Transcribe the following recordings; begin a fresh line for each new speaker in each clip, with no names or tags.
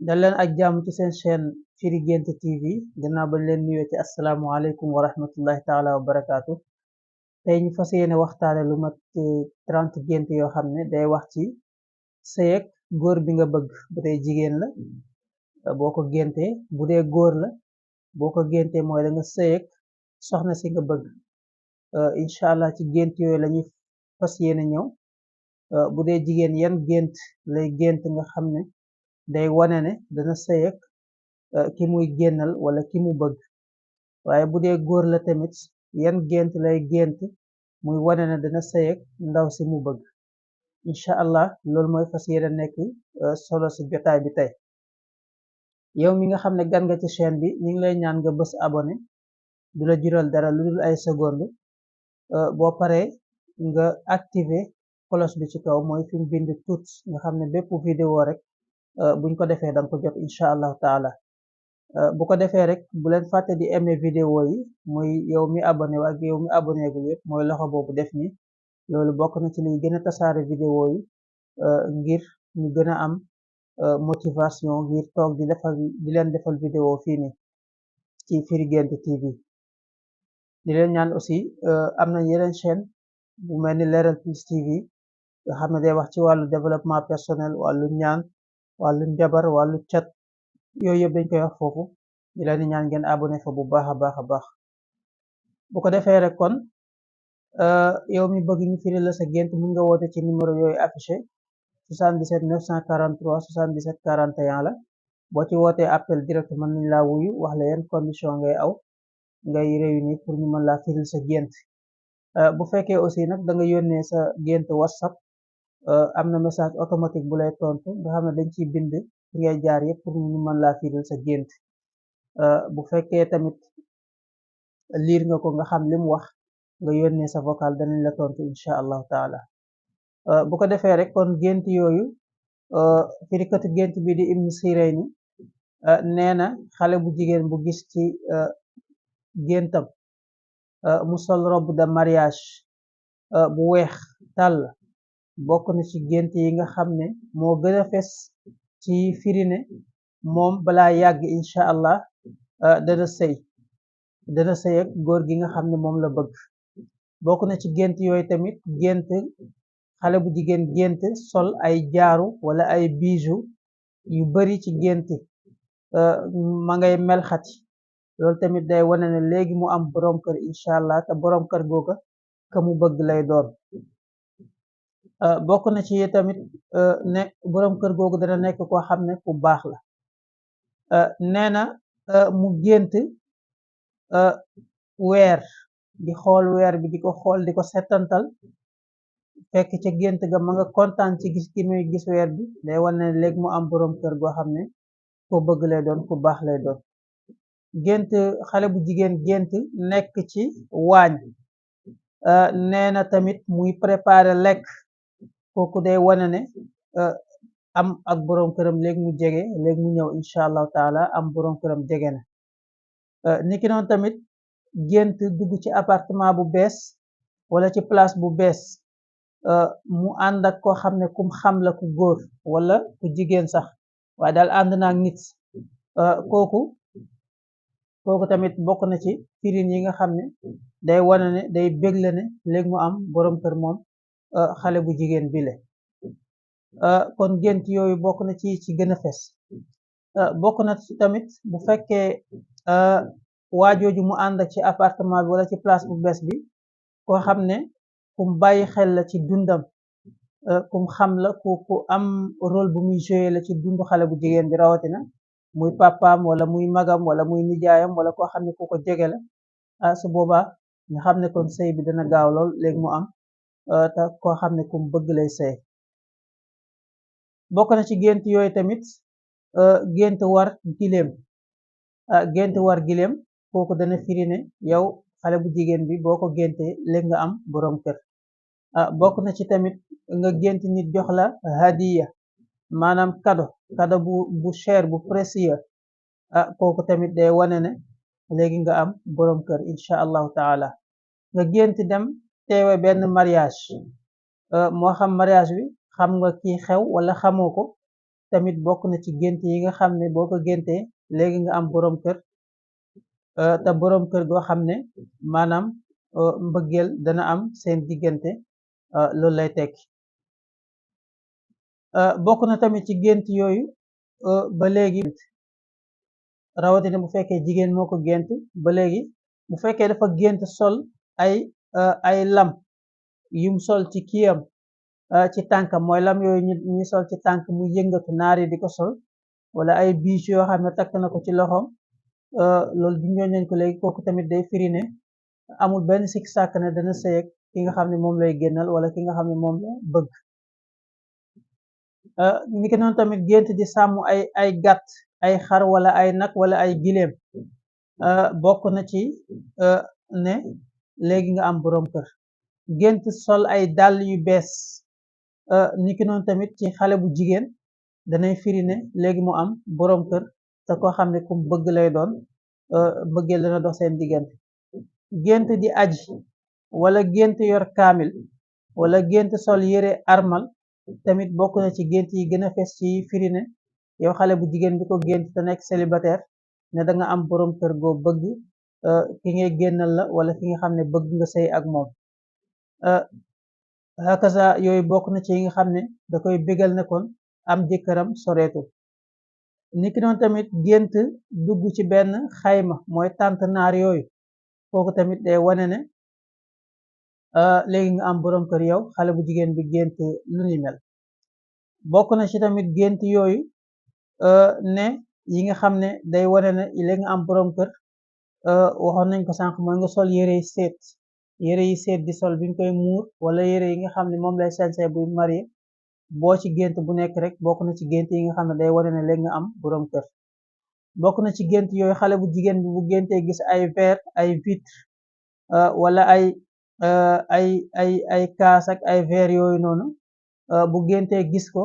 dal leen ak jàmm ci seen chaîne Firi Guent TV gannaaw bañ leen nuyoo ci asalaamualeykum wa rahmatullahi taala wa barakaatu. tey ñu fas yéene waxtaane lu mat 30 gént yoo xam ne day wax ci sëyeg góor bi nga bëgg. bu dee jigéen la boo ko géntee, bu dee góor la boo ko géntee mooy da nga sëyeg soxna si nga bëgg. incha allah ci gént yooyu lañuy fas yéene ñëw. bu dee jigéen yan gént lay gént nga xam ne day wane ne dana sëyeg ki muy génnal wala ki mu bëgg. waaye bu dee góor la tamit yan gént lay gént muy wane ne dana sëyeg ndaw si mu bëgg. incha allah loolu mooy fas yéene nekk solo si jotaay bi tey. yow mi nga xam ne gan nga ci chaîne bi ñu ngi lay ñaan nga bës abonné, du la jural dara lu dul ay seconde. boo paree nga activer cloche bi ci kaw mooy fi mu bind tout nga xam ne bépp vidéo rek buñ ko defee danga ko jot incha allahu taala. bu ko defee rek bu leen fàtte di aimer vidéo yi, muy yow mi abonné ak yow mi abonné gul yëpp mooy loxo boobu def ni loolu bokk na ci liy gën a tasaare vidéo yi ngir ñu gën a am motivation ngir toog di leen defal vidéo fii ni ci Firi Guent TV. di leen ñaan aussi am na yeneen chaîne bu mel ni Leral Plus TV nga xam ne day wax ci wàllu développement personnel, wàllu ñaan, wàllu njabar, wàllu cat, yooyu yëpp dañ koy wax foofu. di leen ñaan ngeen abonné fa bu baax a baax a baax. bu ko defee rek kon yow mi bëgg ñu firi la sa gént mun nga woote ci numéro yooyu affiché 77 943 77 41 la. boo ci wootee appel direct mën nañ laa wuyu wax la yan condition ngay réunir pour ñu mën laa firil sa gént. bu fekkee aussi nag da nga yónnee sa gént WhatsApp, am na message automatique bu lay tontu nga xam ne dañ ciy bind fi ngay jaar yëpp pour ñu mën laa firil sa gént. bu fekkee tamit liir nga ko nga xam li mu wax nga yónnee sa vocal danañ la tontu incha allahu taala. bu ko defee rek kon gént yooyu firikatu gént bi di Ibnu Sirayni nee na xale bu jigéen bu gis ci géntam mu sol robe de mariage bu weex tàll bokk na ci gént yi nga xam ne moo gën a fes ci firine moom balaa yàgg incha allah dana sëy ak góor gi nga xam ne moom la bëgg. bokk na ci gént yooyu tamit gént xale bu jigéen gént sol ay jaaru wala ay bijoux yu bari ci gént ma ngay melxati. loolu tamit day wane ne léegi mu am borom kër incha allah te borom kër googa ka mu bëgg lay doon. bokk na ci tamit ne borom kër googu dana nekk koo xam ne ku baax la. nee na mu gént weer, di xool weer bi di ko xool di ko settantal fekk ca gént ga ma nga kontaan ci gis ki muy gis weer bi day wane ne léegi mu am borom kër goo xam ne ku bëgg lay doon ku baax lay doon. gént xale bu jigéen gént nekk ci waañ, nee na tamit muy préparer lekk, kooku day wane ne am ak borom këram léegi mu jege, léegi mu ñëw incha allahu taala am borom këram jege na. niki noonu tamit gént dugg ci appartement bu bees wala ci place bu bees, mu ànd ak koo xam ne kum xam la, ku góor wala ku jigéen sax waaye daal ànd naak nit. kooku tamit bokk na ci firin yi nga xam ne day wane ne day bégle ne léegi mu am borom kër moom xale bu jigéen bile. kon gént yooyu bokk na ci gën a fes. bokk na ci tamit bu fekkee waajooju mu ànd ak ci appartement bi wala ci place bu bees bi koo xam ne kum bàyyi xel la ci dundam, kum xam la, ku am rôle bu muy joué la ci dundu xale bu jigéen bi, rawatina muy papaam wala muy magam wala muy nijaayam wala koo xam ne ku ko jege la. su boobaa nga xam ne kon sëy bi dana gaaw lool léegi mu am te koo xam ne kum bëgg lay sëy. bokk na ci gént yooyu tamit gént war giléem. gént war giléem kooku dana firi ne yow xale bu jigéen bi boo ko géntee léegi nga am borom kër. bokk na ci tamit nga gént nit jox la hadiya, maanaam kado bu cher bu précieux. kooku tamit day wane ne léegi nga am borom kër incha allahu taala. nga gént dem teewe benn mariage, moo xam mariage bi xam nga kii xew wala xamoo ko, tamit bokk na ci gént yi nga xam ne boo ko géntee léegi nga am boroom kër te boroom kër goo xam ne maanaam mbëggeel dana am seen diggante loolu lay tekki bokk na tamit ci gént yooyu ba léegi rawatina bu fekkee jigéen moo ko gént ba léegi bu fekkee dafa gént sol ay lam yum sol ci kiyam ci tànkam mooy lam yooyu ñi sol ci tànk mu yëngatu naar yi di ko sol wala ay biis yoo xam ne takk na ko ci loxoom loolu di ñooñ nañ ko léegi kooku tamit day firi ne amul benn sikk sàkk ne dana sëyeg ki nga xam ne moom lay génnal wala ki nga xam ne moom la bëgg ni ki noonu tamit gént di sàmm ay gàtt ay xar wala ay nag wala ay giléem bokk na ci ne léegi nga am boroom kër gént sol ay dàll yu bees ni ki noonu tamit ci xale bu jigéen danay firi ne léegi mu am boroom kër te koo xam ne kum bëgg lay doon bëggeel dana dox seen diggante gént di aji wala gént yor kaamil wala gént sol yére armal tamit bokk na ci gént yi gën a fes ci firi ne yow xale bu jigéen bi ko gént te nekk célibataire ne da nga am boroom kër goo bëgg ki ngay génnal la wala ki nga xam ne bëgg nga sëy ak moom hakaza yooyu bokk na ci yi nga xam ne da koy bégal ne kon am jëkkëram soreetul niki noonu tamit gént dugg ci benn xayma mooy tànt naar yooyu kooku tamit day wane ne léegi nga am boroom kër yow xale bu jigéen bi gént lu ni mel bokk na ci tamit gént yooyu ne yi nga xam ne day wane ne léegi nga am boroom kër waxoon nañ ko sànq mooy nga sol yére yi seet di sol biñ koy muur wala yére yi nga xam ne moom lay sañse buy marié boo ci gént bu nekk rek bokk na ci gént yi nga xam ne day wane ne léegi nga am boroom kër bokk na ci gént yooyu xale bu jigéen bi bu géntee gis ay verre ay vitre wala ay kaas ak ay verre yooyu noonu bu géntee gis ko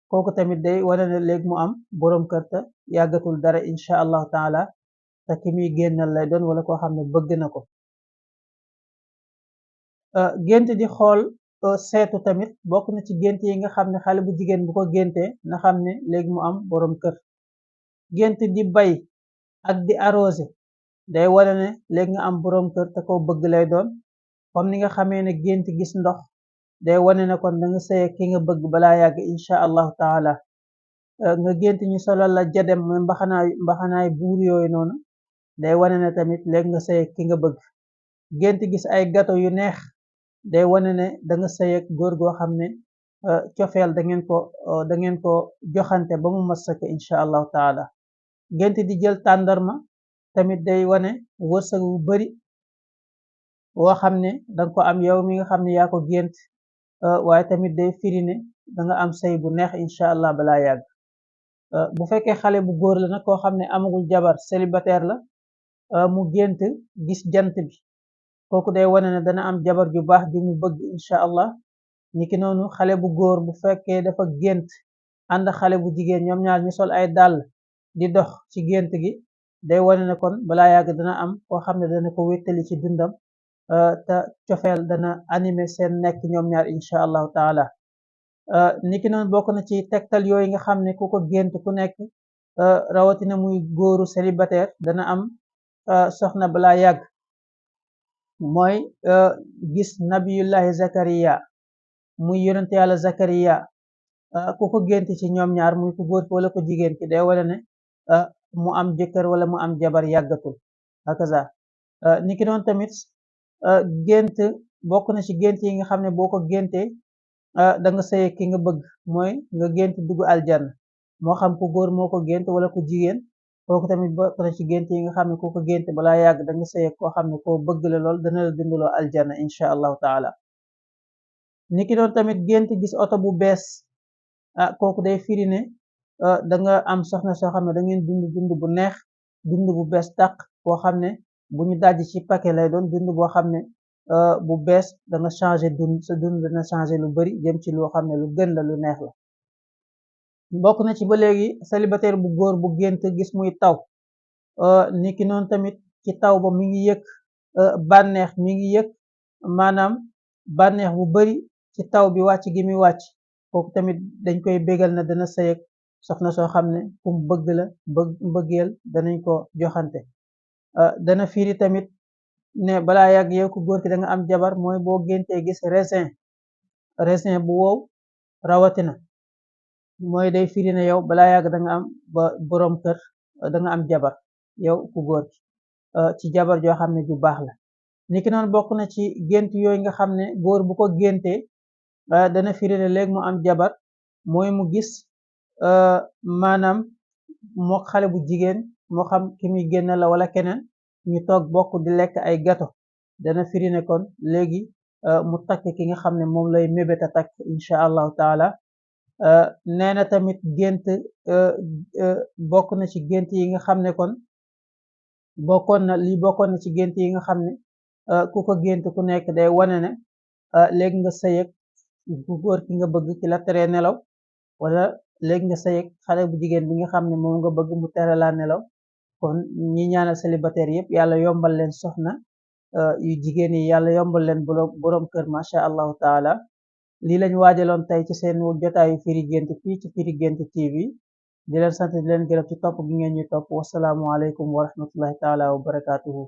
kooku tamit day wane ne léegi mu am boroom kër te yàggatul dara incha allahu taala te ki muy génnal lay doon wala koo xam ne bëgg na ko gént di xool seetu tamit bokk na ci gént yi nga xam ne xale bu jigéen bu ko géntee na xam ne léegi mu am boroom kër gént di bay ak di arrosé day wane ne léegi nga am boroom kër te ko bëgg lay doon comme ni nga xamee ne gént gis ndox day wane ne kon da nga sëy ki nga bëgg balaa yàgg incha allahu taala nga gént ñu solal la jadem mooy mbaxanaay buur yooyu noonu day wane ne tamit léegi nga sëy ki nga bëgg gént gis ay gato yu neex day wane ne da nga sëy ak góor goo xam ne cofeel da ngeen ko joxante ba mu mat sëkk incha allahu taala gént di jël tàndarma tamit day wane wërsëg wu bari woo xam ne danga ko am yow mi nga xam ne yaa ko gént waaye tamit day firi ne da nga am sëy bu neex incha allah balaa yàgg bu fekkee xale bu góor la nag koo xam ne amagul jabar célibataire la mu gént gis jant bi kooku day wane ne dana am jabar ju baax ju mu bëgg incha allah niki noonu xale bu góor bu fekkee dafa gént ànd xale bu jigéen ñoom ñaar ñu sol ay dàll di dox ci gént gi day wane ne kon balaa yàgg dana am koo xam ne dana ko wéttali ci dundam te cofeel dana animé seen nekk ñoom ñaar incha allahu taala niki noonu bokk na ci tegtal yooyu nga xam ne ku ko gént ku nekk rawatina muy góoru célibataire dana am soxna balaa yàgg mooy gis nabiyullahi zakariya muy yonente yàlla zakariya ku ko gént ci ñoom ñaar muy ku góor ki wala ko jigéen ki day wane ne mu am jëkkër wala mu am jabar yàggatul hakaza niki noonu tamit gént bokk na ci gént yi nga xam ne boo ko géntee da nga sëy ki nga bëgg mooy nga gént dugg aljanna moo xam ku góor moo ko gént wala ku jigéen kooku tamit bokk na ci gént yi nga xam ne ku ko gént balaa yàgg da nga sëy koo xam ne koo bëgg la lool dana la dundaloo aljanna incha allahu taala niki noonu tamit gént gis oto bu bees kooku day firi ne da nga am soxna soo xam ne da ngeen dund bu neex dund bu bees tàq boo xam ne bu ñu dajj ci paquet lay doon dund boo xam ne bu bees danga changé sa dund dana changé lu bari jëm ci loo xam ne lu gën la lu neex la bokk na ci ba léegi célibataire bu góor bu gént gis muy taw niki noonu tamit ci taw ba mi ngi yëg bànneex mi ngi yëg maanaam bànneex bu bari ci taw bi wàcc gi muy wàcc kooku tamit dañ koy bégal na dana sëy ak soxna soo xam ne kum bëgg la mbëggeel danañ ko joxante. dana firi tamit ne balaa yàgg yow ku góor ki da nga am jabar, mooy boo géntee gis raisin bu wow rawatina, mooy day firi ne yow balaa yàgg da nga am boroom kër, da nga am jabar yow ku góor ki, ci jabar joo xam ne ju baax la. niki noonu bokk na ci gént yooyu nga xam ne góor bu ko géntee dana firi ne léegi mu am jabar, mooy mu gis maanaam moo xale bu jigéen moo xam ki muy génn la wala keneen, ñu toog bokk di lekk ay gato, dana firi ne kon léegi mu takk ki nga xam ne moom lay mébéta takk insha allahu taala. nee na tamit gént bokk na ci gént yi nga xam ne kon bokkoon na ci gént yi nga xam ne ku ko gént ku nekk day wane ne léegi nga sëyeg ku góor ki nga bëgg ki la teree nelaw, wala léegi nga sëyeg xale bu jigéen bi nga xam ne moom nga bëgg mu tere laa nelaw. kon ñi ñaanal célibataire yëpp yàlla yombal leen soxna yu jigéen yi yàlla yombal leen boroom kër macha allahu taala. lii lañ waajaloon tey ci seen jotaayu firi gént fii ci Firi Guent TV, di leen sant di leen gërëm ci topp gi ngeen ñu topp. wasalaamu aleykum wa rahmatullahi taala wa barakaatuhu.